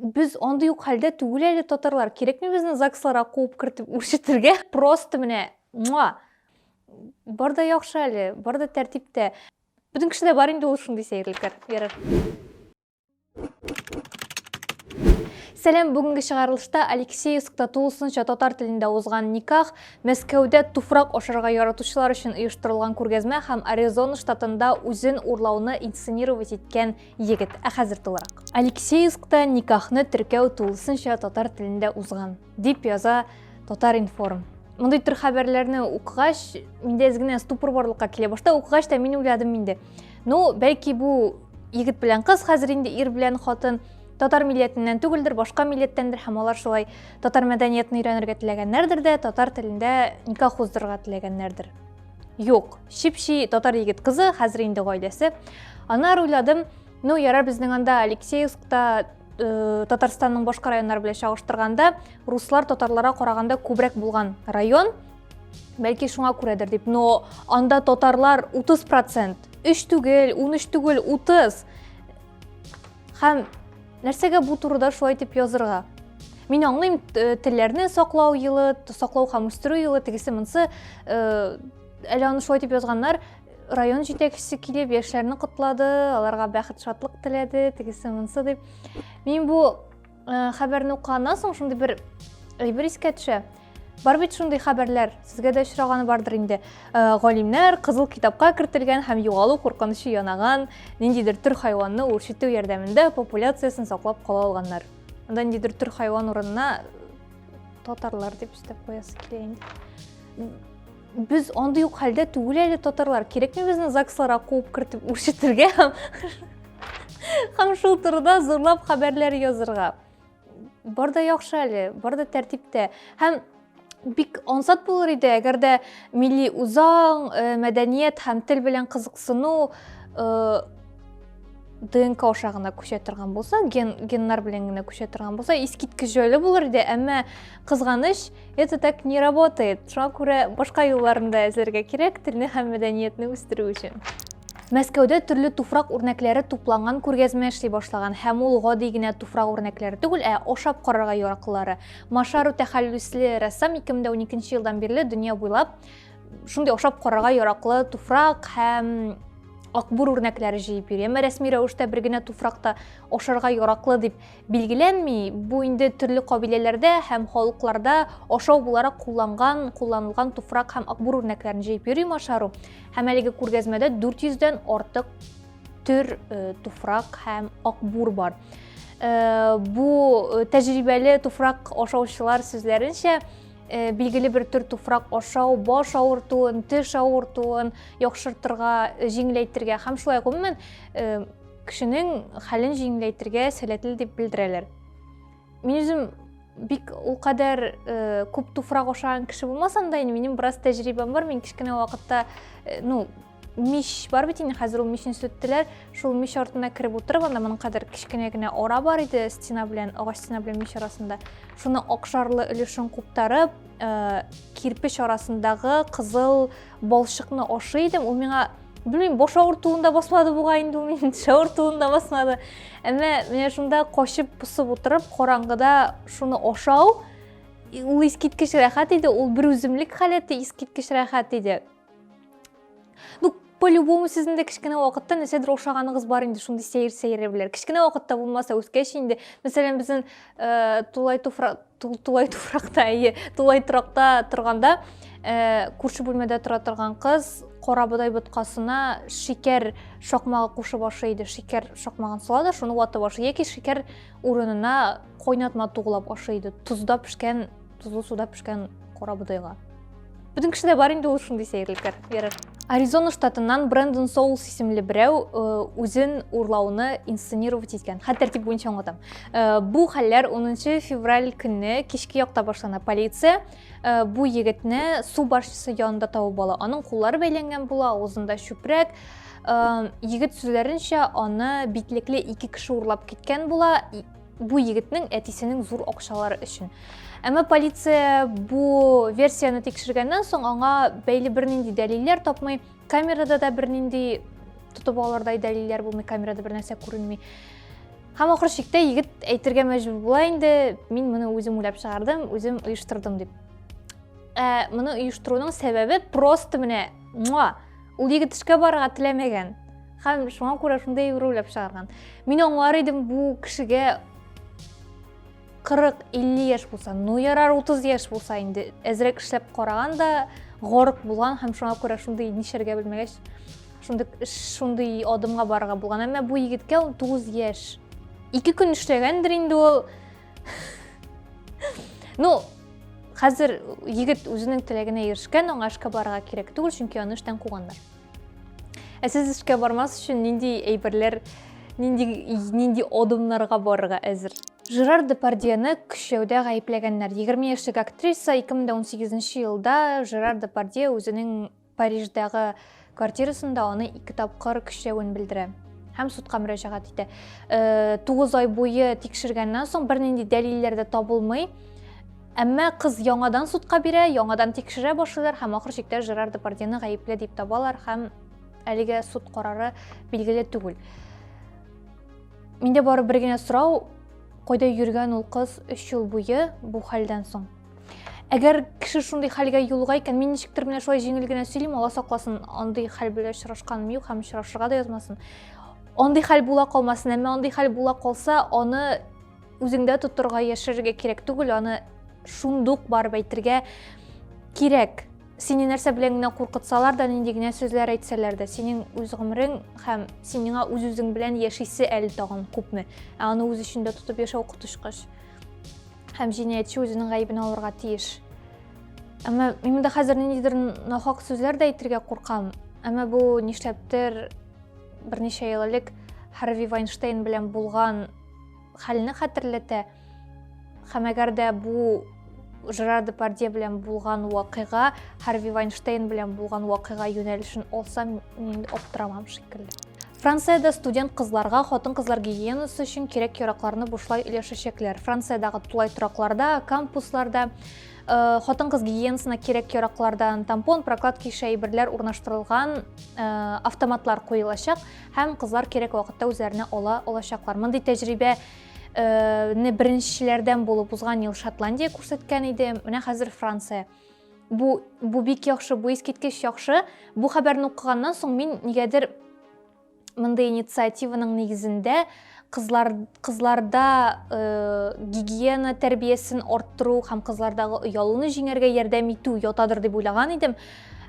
Без андый ук хәлдә түгел әле татарлар. Кирәкми безне ЗАГСларга куып кертеп үрчетергә. Просто менә муа. Бар да яхшы әле, бар да тәртиптә. Бөтен кешедә бар инде ул шундый сәерлекләр. Ярар. Сәлам, бүгенге чыгарылышта Алексеевскта тулысынча татар телендә узган никах, Мәскәүдә туфрак ашарга яратучылар өчен оештырылган күргәзмә һәм Аризона штатында үзен урлауны инсценировать иткән егет. Ә хәзер тулырак. Алексеевскта никахны теркәү тулысынча татар телендә узган, дип яза Татар-информ. Мондый төр хәбәрләрне укыгач, миндә әз генә ступор барлыкка килә. Башта укыгач та мин уйладым инде. Ну, бәлки бу егет белән кыз хәзер инде ир белән хатын татар милләтеннән түгелдер, башка милләттәндер һәм алар шулай татар мәдәниятен өйрәнергә теләгәннәрдер дә, татар телендә никах уздырырга теләгәннәрдер. Юк, чеп-чи татар егет кызы, хәзер инде гаиләсе. Аннары уйладым, ну ярар безнең анда Алексеевскта э, Татарстанның башка районнары белән чагыштырганда, руслар татарларга караганда күбрәк булган район. Бәлки шуңа күрәдер дип, но анда татарлар 30%, 3 түгел, 13 түгел, 30. Һәм нәрсәгә бу турыда шулай дип язырга? Мин аңлыйм, э, телләрне саклау елы, саклау һәм үстерү елы, тегесе монсы, э, әле аны шулай дип язганнар, район җитәкчесе килеп яшьләрне котлады, аларга бәхет, шатлык теләде, тегесе монсы дип. Мин бу э, хәбәрне укыганнан соң шундый бер әйбер искә төшә. Бар бит шундый хәбәрләр, сезгә дә очраганы бардыр инде. Э, галимнәр кызыл китапка кертелгән һәм югалу куркынычы янаган ниндидер төр хайванны үрчетү ярдәмендә популяциясен саклап кала алганнар. Анда ниндидер төр хайван урынына татарлар дип өстәп куясы килә инде. Без андый ук хәлдә түгел әле татарлар. Кирәкми безне ЗАГСларга куып кертеп үрчетергә һәм һәм шул турыда зурлап хәбәрләр язырга. Бар да яхшы әле, бар да тәртиптә. Һәм бик ансат булыр иде, әгәр дә милли үзаң, э, мәдәният һәм тел белән кызыксыну э, ДНК аша гына күчә торган булса, ген, геннар белән генә күчә торган булса, искиткеч җайлы булыр иде, әмма кызганыч, это так не работает. Шуңа күрә башка юлларын да эзләргә кирәк, телне һәм мәдәниятне үстерү өчен. Мәскәүдә төрле туфрак үрнәкләре тупланган күргәзмә эшли башлаган һәм ул гади генә туфрак үрнәкләре түгел, ә ашап карарга яраклылары. Машару тәхәллүсле рәссам 2012 елдан бирле дөнья буйлап шундый ашап карарга яраклы туфрак һәм акбур үрнәкләре җыеп йөри. Әмма рәсми рәвештә бер генә туфрак та ашарга яраклы дип билгеләнми. Бу инде төрле кабиләләрдә һәм халыкларда ашау буларак кулланган, кулланылган туфрак һәм акбур үрнәкләрен җыеп йөри Машару. Һәм әлеге күргәзмәдә 400 дән артык төр э, туфрак һәм акбур бар. Э, бу э, тәҗрибәле туфрак ашаучылар сүзләренчә, билгеле бер төр туфрак ашау баш авыртуын, теш авыртуын яхшыртырга, җиңеләйтергә һәм шулай гомумән кешенең хәлен җиңеләйтергә сәләтле дип белдерәләр. Мин үзем бик ул кадәр э, күп туфрак ашаган кеше булмасам да инде минем бераз тәҗрибәм бар. Мин кечкенә вакытта, э, ну, мич бар бит инде, хәзер ул мичне сүттеләр. Шул мич артына кереп утырып, анда моның кадәр кечкенә генә ара бар иде стена белән, агач стена белән мич арасында. Шуны акшарлы өлешен куптарып, э, кирпеч арасындагы кызыл балчыкны ашый идем. Ул миңа Белмим, баш авыртуын да басмады бугай инде ул минем, теш авыртуын да басмады. Әмма менә шунда качып посып утырып, караңгыда шуны ашау, ул искиткеч рәхәт иде, ул бер үземлек халәте искиткеч рәхәт иде. Ну, по-любому сезнең дә кечкенә вакытта нәрсәдер ошаганыгыз бар инде, шундый сәер-сәер әйберләр. Кечкенә вакытта булмаса, үскәч инде, мәсәлән, безнең э, тулай туфрак тулай туфракта, әйе, тулай торакта торганда, э, күрше бүлмәдә тора торган кыз кара бодай боткасына шикәр шакмагы кушып ашый иде. Шикәр шакмагын сала да, шуны ватып ашый. Яки шикәр урынына кайнатма туглап ашый иде. Тозда пешкән, тозлы суда пешкән кара бодайга. Бөтен кешедә бар инде ул шундый сәерлекләр. Ярар. Аризона штатыннан Брэндон Соулс исемле берәү э, үзен урлауны инсценировать иткән. Хәл тәртип буенча аңлатам. Э, бу хәлләр 10 февраль көнне кичке якта башлана. Полиция э, бу егетне су башнясы янында табып ала. Аның куллары бәйләнгән була, авызында чүпрәк. Егет сүзләренчә, аны битлекле ике кеше урлап киткән була. Бу егетнең әтисенең зур акчалары өчен. Әмма полиция бу версияне тикшергәннән соң аңа бәйле бернинди дәлилләр тапмый. Камерада да бернинди тотып алырдай дәлилләр булмый, камерада бер нәрсә күренми. Һәм ахыр чиктә егет әйтергә мәҗбүр була инде, мин моны үзем уйлап чыгардым, үзем оештырдым дип. Ә моны оештыруның сәбәбе просто менә, муа, ул егет эшкә барырга теләмәгән. Һәм шуңа күрә шундый әйбер уйлап чыгарган. Мин аңлар идем бу кешегә 40-50 яшь булса, ну ярар 30 яшь булса инде, әзрәк эшләп караган да горык булган һәм шуңа күрә шундый нишләргә белмәгәч, шундый шундый адымга барырга булган. Әмма бу егеткә 19 яшь. Ике көн эшләгәндер инде ул. Ну, хәзер егет үзенең теләгенә ирешкән, аңа эшкә барырга кирәк түгел, чөнки аны эштән куганнар. Ә сез эшкә бармас өчен нинди әйберләр, нинди нинди адымнарга барырга әзер? Жерар Депардьены көчләүдә гаепләгәннәр. 20 яшьлек актриса 2018 елда Жерар Депардье үзенең Париждагы квартирасында аны ике тапкыр көчләвен белдерә һәм судка мөрәҗәгать итә. 9 ай буе тикшергәннән соң бернинди дәлилләр дә табылмый. Әмма кыз яңадан судка бирә, яңадан тикшерә башлыйлар һәм ахыр чиктә Жерар Депардьены гаепле дип табалар һәм әлегә суд карары билгеле түгел. Миндә бары бер генә сорау, кайда йөргән ул кыз 3 ел буе бу хәлдән соң? Әгәр кеше шундый хәлгә юлыга икән, мин ничектер менә шулай җиңел генә сөйлим, Алла сакласын, андый хәл белән очрашканым юк һәм очрашырга да язмасын. Андый хәл була калмасын, әмма андый хәл була калса, аны үзеңдә тотырга, яшерергә кирәк түгел, аны шундук барып әйтергә кирәк. Сине нәрсә белән генә куркытсалар да, нинди генә сүзләр әйтсәләр дә, синең үз гомерең һәм синеңа үз-үзең белән яшисе әле тагын күпме. Ә аны үз эчендә тотып яшәү коточкыч. Һәм җинаятьче үзенең гаебен алырга тиеш. Әмма мин монда хәзер ниндидер нахак сүзләр дә әйтергә куркам. Әмма бу нишләптер берничә ел элек Харви Вайнштейн белән булган хәлне хәтерләтә. Һәм әгәр дә бу Жерар Депардье белән булган вакыйга Харви Вайнштейн белән булган вакыйга юнәлешен алса, мин инде аптырамам шикелле. Франциядә студент кызларга хатын-кызлар гигиенасы өчен кирәк-яракларны бушлай өләшәчәкләр. Франциядәге тулай торакларда, кампусларда э, хатын-кыз гигиенасына кирәк-яраклардан тампон, прокладка ише әйберләр урнаштырылган э, автоматлар куелачак. Һәм кызлар кирәк вакытта үзләренә ала алачаклар. Мондый тәҗрибә э, не беренчеләрдән булып узган ел Шотландия күрсәткән иде. Менә хәзер Франция. Бу бу бик яхшы, бу искиткеч яхшы. Бу хәбәрне укыганнан соң мин нигәдер мондый инициативаның нигезендә кызлар кызларда э, гигиена тәрбиясен арттыру һәм кызлардагы оялуны җиңәргә ярдәм итү ятадыр дип уйлаган идем.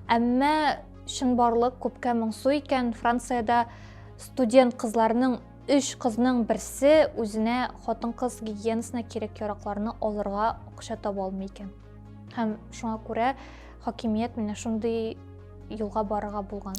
Әмма Чынбарлык күпкә моңсу икән, Франциядә студент кызларның өч кызның берсе үзенә хатын-кыз гигиенасына кирәк-яракларны алырга акча таба алмый икән. Һәм шуңа күрә хакимият менә шундый юлга барырга булган.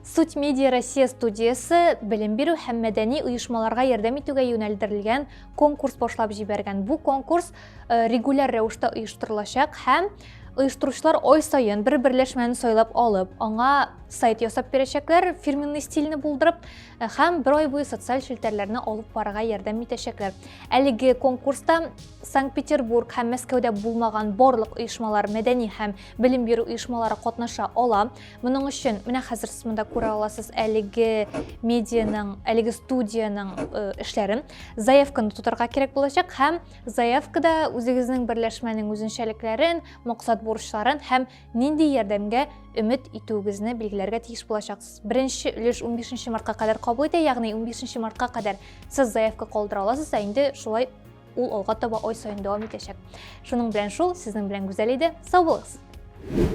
Суть Медиа Россия студиясе белем бирү һәм мәдәни оешмаларга ярдәм итүгә юнәлдерелгән конкурс башлап җибәргән. Бу конкурс э, регуляр рәвештә оештырылачак һәм Оештыручылар ай саен бер берләшмәне сайлап алып, аңа сайт ясап бирәчәкләр, фирменный стильне булдырып, э, һәм бер ай буе социаль челтәрләрне алып барырга ярдәм итәчәкләр. Әлеге конкурста Санкт-Петербург һәм Мәскәүдә булмаган барлык оешмалар, мәдәни һәм белем бирү оешмалары катнаша ала. Моның өчен менә хәзер сез монда күрә аласыз әлеге медианың, әлеге студиянең э, эшләрен. Заявканы тутырырга кирәк булачак һәм Заявкада үзегезнең берләшмәнең үзенчәлекләрен, максат-бурычларын һәм нинди ярдәмгә өмет итүегезне билгеләргә тиеш булачаксыз. Беренче өлеш 15 мартка кадәр кабул итә, ягъни 15 мартка кадәр сез заявка калдыра аласыз, ә инде шулай ул алга таба ай саен дәвам итәчәк. Шуның белән шул, сезнең белән Гүзәл иде. Сау булыгыз!